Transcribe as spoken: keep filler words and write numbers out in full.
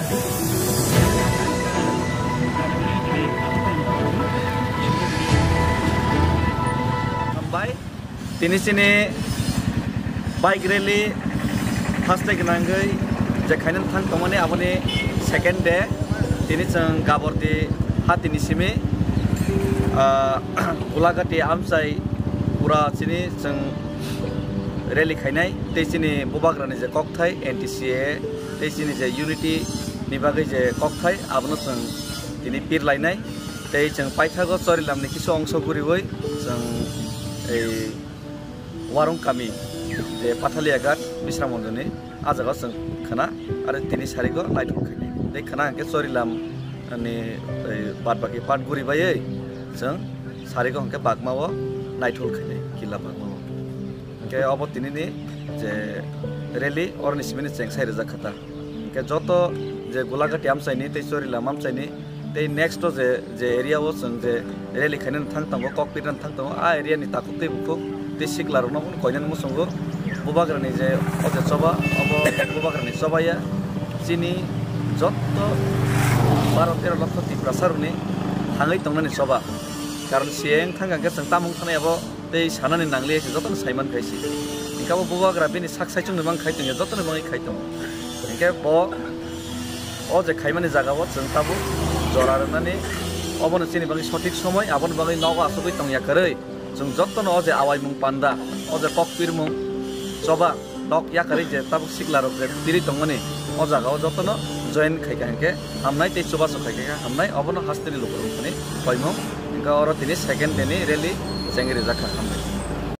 Hambai. Tini chini bike rally haste gwnangwi je khainani thang tongmani aboni second day. Tini chwng Gabordi hatini simi, ah, Gulagati amchai pura chini chwng rally khainai tei chini bubagrani je kokthai N T C A tei chini je unity ni bagwi je kokthai abono chwng tini pir lainai. Tei chwng paithago Chorilamni kisu ongso guriwi chwng ei Warung kami je Pathaliya Ghat Bisram Monjoni, ah jaga chwng khwna, aro tini sarigo naithok khainai. Tei khwna hwnkhe Chorilam ni, ei, bad baki part guri baiwi chwng sarigo hwnkhe bagmao naithok khainai, killa bagmao. Hwnkhe obo tinini je rally oroni simini chengsai rijak kha ta. Hwnkhe joto je Gulagati amchaini tei Chorilam amchaini tei next o je, je area o chwng je rally khainani thang tongo, kok pirnani thang tongo, a area ni takhuk tei bukhuk tei sikla rokno koinani muchungo. Bubagrani je o je choba, obo bubagrani choba ya, chini joto baro tero lokho Tiprasa rokni thangwi tongnani choba. Karon C A wng thang khe chwng tamung thani abo tei sanani nangliya se jotono saiman khai se. Hingke abo bubagra bini sak saichungni mang khai tongya, jotono bangwi khai tongo. Hingke bo o je khaimani jaga o chwng tabuk jora rwnani, obono chini bagwi sothik somoi, aboni bagwi nogo asugwi tongya kwrwi. Chwng jotono o je awaimung panda, o je kok pirmung choba, nok yakarwi je tabuk sikla rok je tiri tongmani, o jaga o jotono join khai kha hingke hamnai tei chubachu khai kha hamnai, obono hasteni lukurok thani koimung. Hingke oro tini second day ni rally chengwi rijak kha, hambai.